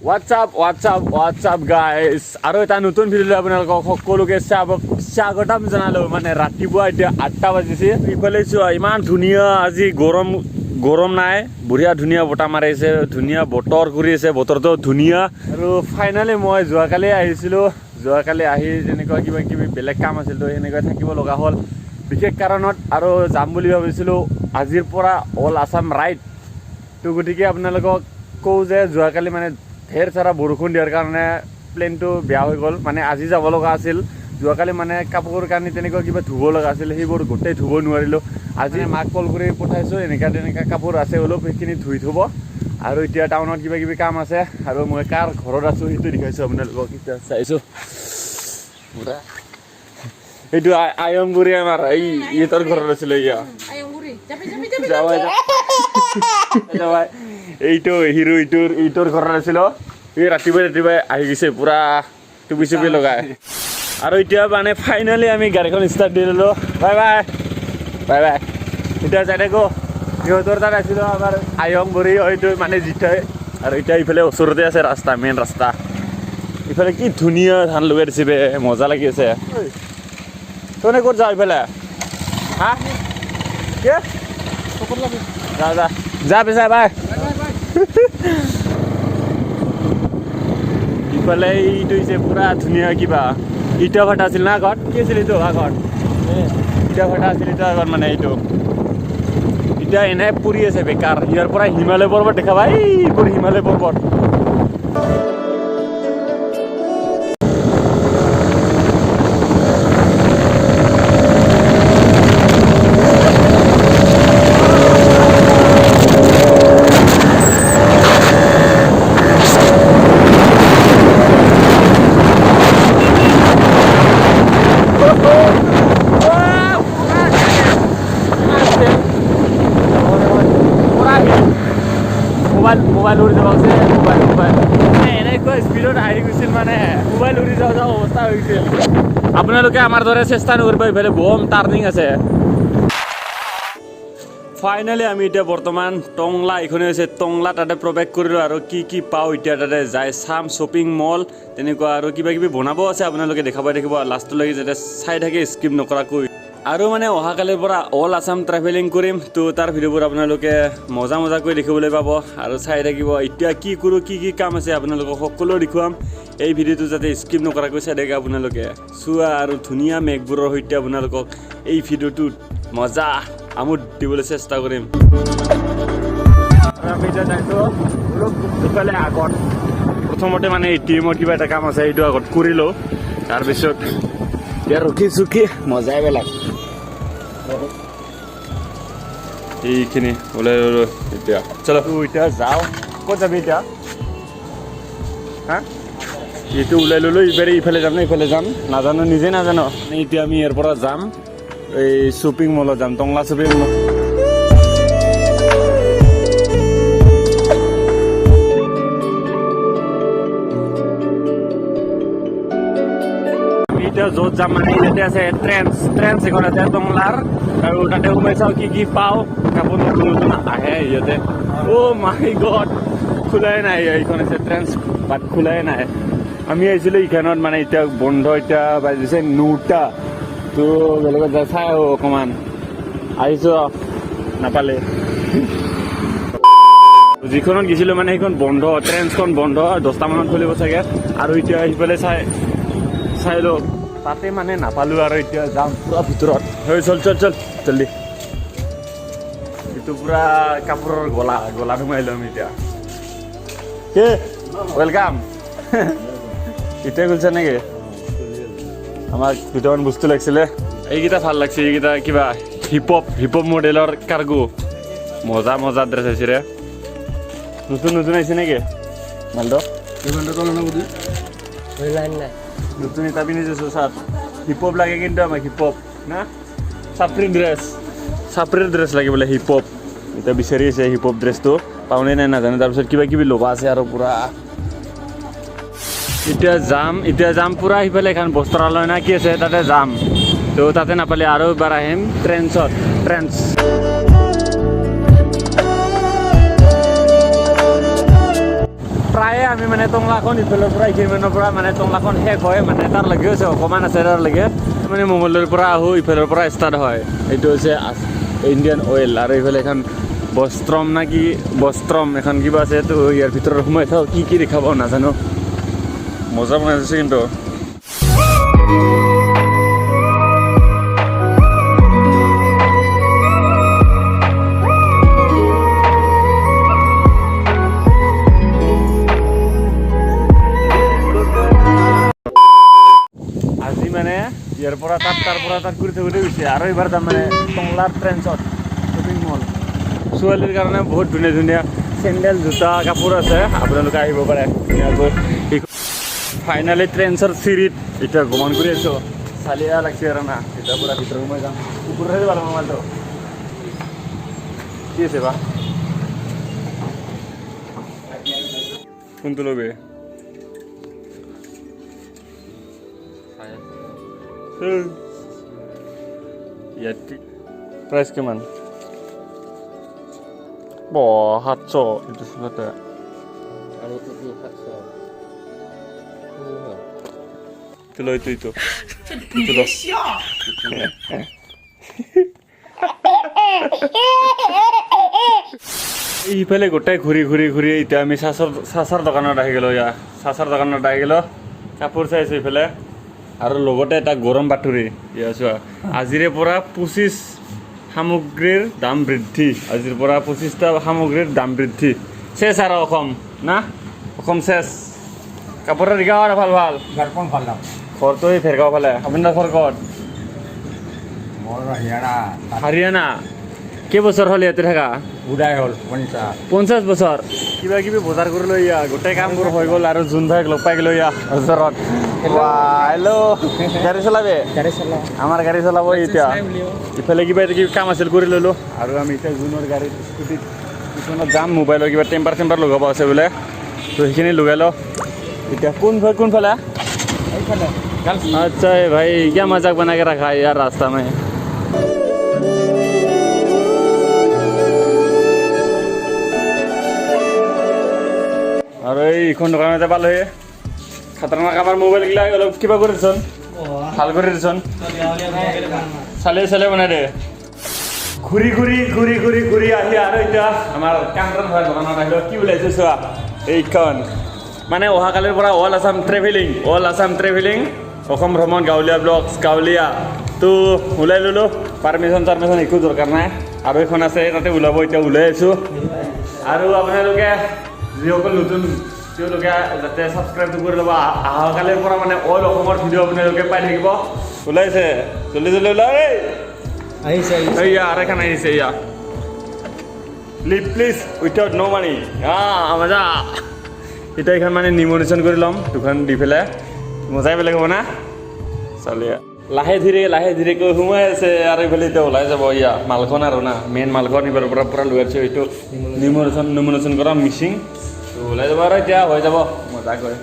What's up, what's up, what's up guys? আৰু এটা নতুন ভিডিঅ'লৈ আপোনালোকক সকলোকে স্বাগতম জনালোঁ। মানে ৰাতিপুৱা এতিয়া 8টা বাজিছে। ইফালে চোৱা, ইমান ধুনীয়া আজি, গৰম গৰম নাই, বঢ়িয়া ধুনীয়া বতাহ মাৰিছে, ধুনীয়া বতৰ কৰি আছে, বতৰটো ধুনীয়া। আৰু ফাইনেলি মই যোৱাকালি আহিছিলোঁ। যোৱাকালি আহি তেনেকুৱা কিবা কিবি বেলেগ কাম আছিল, তো সেনেকুৱা থাকিব লগা হ'ল বিশেষ কাৰণত। আৰু যাম বুলি ভাবিছিলোঁ আজিৰ পৰা অল আছাম ৰাইড। তো গতিকে আপোনালোকক কওঁ যে যোৱাকালি মানে ঢেৰ চাৰা বৰষুণ দিয়াৰ কাৰণে প্লেনটো বেয়া হৈ গ'ল। মানে আজি যাব লগা আছিল। যোৱাকালি মানে কাপোৰ কানি তেনেকুৱা কিবা ধুব লগা আছিল, সেইবোৰ গোটেই ধুব নোৱাৰিলোঁ। আজি মাক কল কৰি পঠাইছোঁ, এনেকুৱা তেনেকুৱা কাপোৰ আছে অলপ, সেইখিনি ধুই থ'ব। আৰু এতিয়া টাউনত কিবা কিবি কাম আছে। আৰু মই কাৰ ঘৰত আছোঁ সেইটো দেখাইছোঁ আপোনালোকক। এতিয়া চাইছোঁ পুৰা এইটো আয়মগুৰি, আমাৰ এই ইহঁতৰ ঘৰত আছিলে ইয়া। Ayam gurih. Capi, capi, capi. যাবাই যাবাই, এইটো হিৰো এইটোৰ ঘৰত আছিল। এই ৰাতিপুৱাই ৰাতিপুৱাই আহি গৈছে পুৰা টুপি চুপি লগাই। আৰু এতিয়া মানে ফাইনেলি আমি গাড়ীখন ষ্টাৰ্ট দি ল'লোঁ। Bye bye, bye bye. এতিয়া যাই থাকোঁ। সিহঁতৰ তাত আছিলোঁ, আমাৰ আয়ং বুঢ়ী এইটো মানে জিঠাই। আৰু এতিয়া ইফালে ওচৰতে আছে ৰাস্তা, মেইন ৰাস্তা। ইফালে কি ধুনীয়া ধান লগাই দিছে বে, মজা লাগি আছে। তই ক'ত যাওঁ ইফালে? হা, কি? যা যা যা পিছে, বাই। ইফালে এইটো হৈছে পুৰা ধুনীয়া কিবা ইটা ভাটা আছিল না আগত? কি আছিল এইটো আগত? ইটা ভাটা আছিল এইটো আগত। মানে এইটো এতিয়া এনে পৰি আছে বেকাৰ। ইয়াৰ পৰা হিমালয় পৰ্বত দেখা পাই, এইবোৰ হিমালয় পৰ্বত। মোবাইল মোবাইল উৰি যাব আছে, মোবাইল মোবাইল। এনেকুৱা স্পীডত আহি গৈছিল, মানে মোবাইল উৰি যাওঁ যাওঁ অৱস্থা হৈ গৈছিল। আপোনালোকে আমাৰ দৰে চেষ্টা নকৰিব, ইফালে বম টাৰ্ণিং আছে। ফাইনেলি আমি এতিয়া বৰ্তমান টংলা, এইখনে হৈছে টংলা, তাতে প্ৰৱেশ কৰিলোঁ। আৰু কি কি পাওঁ এতিয়া তাতে যাই চাম। শ্বপিং মল তেনেকুৱা আৰু কিবা কিবি বনাব আছে, আপোনালোকে দেখাব দেখিব লাষ্টলৈকে যাতে চাই থাকে স্কিপ নকৰাকৈ। আৰু মানে অহাকালিৰ পৰা অল আছাম ট্ৰেভেলিং কৰিম, তো তাৰ ভিডিঅ'বোৰ আপোনালোকে মজা মজাকৈ দেখিবলৈ পাব আৰু চাই থাকিব। এতিয়া কি কৰোঁ, কি কি কাম আছে, আপোনালোকক সকলো দেখুৱাম। এই ভিডিঅ'টো যাতে স্কিপ নকৰাকৈ চাই থাকে আপোনালোকে। চোৱা, আৰু ধুনীয়া মেঘবোৰৰ সৈতে আপোনালোকক এই ভিডিঅ'টোত মজা আমোদ দিবলৈ চেষ্টা কৰিম। আৰু আমি এতিয়া যাইছোঁ অলপ ইফালে আগত। প্ৰথমতে মানে এ টি এমৰ কিবা এটা কাম আছে, সেইটো আগত কৰি লওঁ। তাৰপিছত এতিয়া ৰখি চুখি মজাই বেলেগ। এইখিনি ওলাই ল'লো এতিয়া। চলো এতিয়া যাওঁ। ক'ত যাবি এতিয়া? হা, এইটো ওলাই ল'লো। ইফালে ইফালে যাম নে ইফালে যাম নাজানো, নিজে নাজানো। মানে এতিয়া আমি ইয়াৰ পৰা যাম, এই শ্বপিং মলত যাম, টংলা শ্বপিং মল। আমি এতিয়া য'ত যাম, মানে ইয়াতে আছে ট্ৰেন্স, ট্ৰেন্স এখন আছে টংলাৰ। আৰু তাতে সোমাই চাওঁ কি কি পাওঁ। কাপোৰ নতুন নতুন আহে ইয়াতে। অ' মাই গড, খোলাই নাই। এইখন আছে ট্ৰেন্স, বাট খোলাই নাই। আমি আহিছিলোঁ এইখনত, মানে এতিয়া বন্ধ। এতিয়া বাজিছে 9টা। তো বেলেগত যাই চাই আহোঁ অকণমান। আহিছোঁ, নাপালে। যিখনত গৈছিলোঁ মানে সেইখন বন্ধ, ট্ৰেন্সখন বন্ধ, 10টা মানত খুলিব চাগে। আৰু এতিয়া সিফালে চাই চাই লওঁ, তাতে মানে নাপালো। আৰু এতিয়া যাম পুৰা ভিতৰত। হৈ চল চল চল, জল্দি। এইটো পুৰা কাপোৰৰ গলা, গলা সোমাই ল'ম এতিয়া। কি welcome. এতিয়া খুলিছে নেকি? আমাক দুটামান বস্তু লাগিছিলে। এইকেইটা ভাল লাগছে, এইকেইটা কিবা হিপহপ হিপহপ মডেলৰ কাৰ্গো। মজা মজা ড্ৰেছ আহিছে ৰে। নতুন নতুন আহিছে নেকি মালটো? নতুন এটা পিন্ধিছো চাৰ্ট। হিপহপ লাগে কিন্তু আমাক, হিপহপ না চাপৰি ড্ৰেছ? চাপৰিৰ ড্ৰেছ লাগে বোলে, হিপহপ। এতিয়া বিচাৰি আছে হিপহপ ড্ৰেছটো, পাওনে নাই নাজানো। তাৰপিছত কিবা কিবি ল'বা আছে। আৰু পুৰা এতিয়া যাম, এতিয়া যাম পুৰা সিফালে এখন বস্ত্ৰালয় না কি আছে, তাতে যাম। তো তাতে নাপালে আৰু এবাৰ আহিম ট্ৰেন্সত, ট্ৰেন্স। প্ৰায়ে আমি মানে টংলাখন ইফালৰ পৰা এইখিনিমানৰ পৰা মানে টংলাখন শেষ হয়, মানে তাৰ লৈকে আছে, অকণমান আছে তাৰ লৈকে। মানে মঙলদৈৰ পৰা আহোঁ, ইফালৰ পৰা ষ্টাৰ্ট হয়। এইটো হৈছে ইণ্ডিয়ান অইল। আৰু এইফালে এখন বস্ত্ৰম না কি, বস্ত্ৰম এখন কিবা আছে, তো ইয়াৰ ভিতৰত সোমাই থাওঁ, কি কি দেখা পাওঁ নাজানো। মজা বনাই দিছে কিন্তু। আজি মানে ইয়াৰ পৰা তাত, তাৰ পৰা তাত ঘূৰি থাকোঁতে গৈছে। আৰু এইবাৰ তাৰমানে টংলাৰ ট্ৰেণ্ডছত শ্বপিং মল, ছোৱালীৰ কাৰণে বহুত ধুনীয়া ধুনীয়া চেণ্ডেল, জোতা, কাপোৰ আছে, আপোনালোকে আহিব পাৰে ধুনীয়াকৈ। ফাইনেলি ট্ৰেণ্ডছৰ চিৰিত এতিয়া গমন কৰি আছোঁ। চালিয়া লাগছে আৰু না, এতিয়া পূৰা ভিতৰত সোমাই যাম। ওপৰতে যাব মোবাইলটো কি আছে বা, কোনটো ল'বি? ইয়াত প্ৰাইচ কিমান? ব 700 এইটো চলাতে। আৰু এইটো 700। এইটো ল, এইটো এইটো এইটো ল। ইফালে গোটেই ঘূৰি ঘূৰি ঘূৰি এতিয়া আমি চাচাৰ দোকানত আহি গ'লো। ইয়াৰ চাচাৰ দোকানত আহি গ'লো, কাপোৰ চাইছোঁ ইফালে। আৰু লগতে এটা গৰম বাতৰি ইয়াৰ চোৱা, আজিৰে পৰা 25 সামগ্ৰীৰ দাম বৃদ্ধি। আজিৰ পৰা 25টা সামগ্ৰীৰ দাম বৃদ্ধি। চেচ আৰু অসম না, অসম চেচ। কাপোৰৰ দিঘা আৰু ভাল ভাল। দৰ্পণ ফালে। ঘৰটো এই ভেৰগাঁও ফালে। আপোনাৰ ঘৰ ক'ত? মোৰ হাৰিয়ানা। হাৰিয়ানা। কেইবছৰ হ'ল ইয়াতে থাকা? উদয় হ'ল 50। 50 বছৰ। কিবা কিবি বজাৰ কৰিলো, ইয়া গোটেই কামবোৰ হৈ গ'ল। আৰু জোন ভাইক লগ পাই গ'লো ইয়া ওচৰত। হেল্ল', গাড়ী চলাবে? গাড়ী চলা। আমাৰ গাড়ী চলাব এতিয়া। ইফালে কিবা কিবি কাম আছিল কৰি ল'লোঁ। আৰু আমি এতিয়া জোনৰ গাড়ীত, স্কুটিত কিছুমানত যাম। মোবাইলৰ কিবা টেম্পাৰ চেম্পাৰ লগাব আছে বোলে, তো সেইখিনি লগাই লওঁ এতিয়া। কোন কোনফালে? আচ্ছা ভাই, क्या मजाक बना के रखा है यार रास्ता में। আৰু এইখন দোকানতে পালোহি। খাতাৰনাক আমাৰ মোবাইলগিলা অলপ কিবা কৰি দিচোন, ভাল কৰি দিচোন, চালে চালে বনাই দে। ঘূৰি ঘূৰি ঘূৰি ঘূৰি ঘূৰি আহি আৰু এতিয়া আমাৰ কামৰান ভাইৰ দোকানত আহিলোঁ। কি ওলাইছে চোৱা, এইখন মানে অহাকালিৰ পৰা all Assam travelling, all Assam travelling, Assam ভ্ৰমণ, গাঁৱলীয়া ব্লগছ, গাঁৱলীয়া। তো ওলাই ল'লোঁ, পাৰ্মিশ্যন চাৰ্মিশ্যন একো দৰকাৰ নাই। আৰু এইখন আছে তাতে ওলাব, এতিয়া ওলাই আছোঁ। আৰু আপোনালোকে যিসকল নতুন, তেওঁলোকে যাতে ছাবস্ক্ৰাইবটো কৰি ল'ব। অহাকালিৰ পৰা মানে অল অসমৰ ভিডিঅ' আপোনালোকে পাই থাকিব। ওলাইছে, জলদি জলদি ওলাই। আহিছে। এইয়া আৰু এখন আহিছে এইয়া। Please please without no money. মজা। এতিয়া এইখন মানে নিমনেশ্যন কৰি ল'ম দুখন দি পেলাই, মজাই বেলেগ হ'ব না। চালে লাহে ধীৰে লাহে ধীৰেকৈ সোমাই আছে। আৰু এইফালে এতিয়া ওলাই যাব ইয়া মালখন। আৰু না মেইন মালখন এইবাৰ পৰা পূৰা লৈ আছোঁ, এইটো নিমনেশ্যন কৰা মিচিং। তো ওলাই যাব আৰু এতিয়া হৈ যাব মজাকৈ।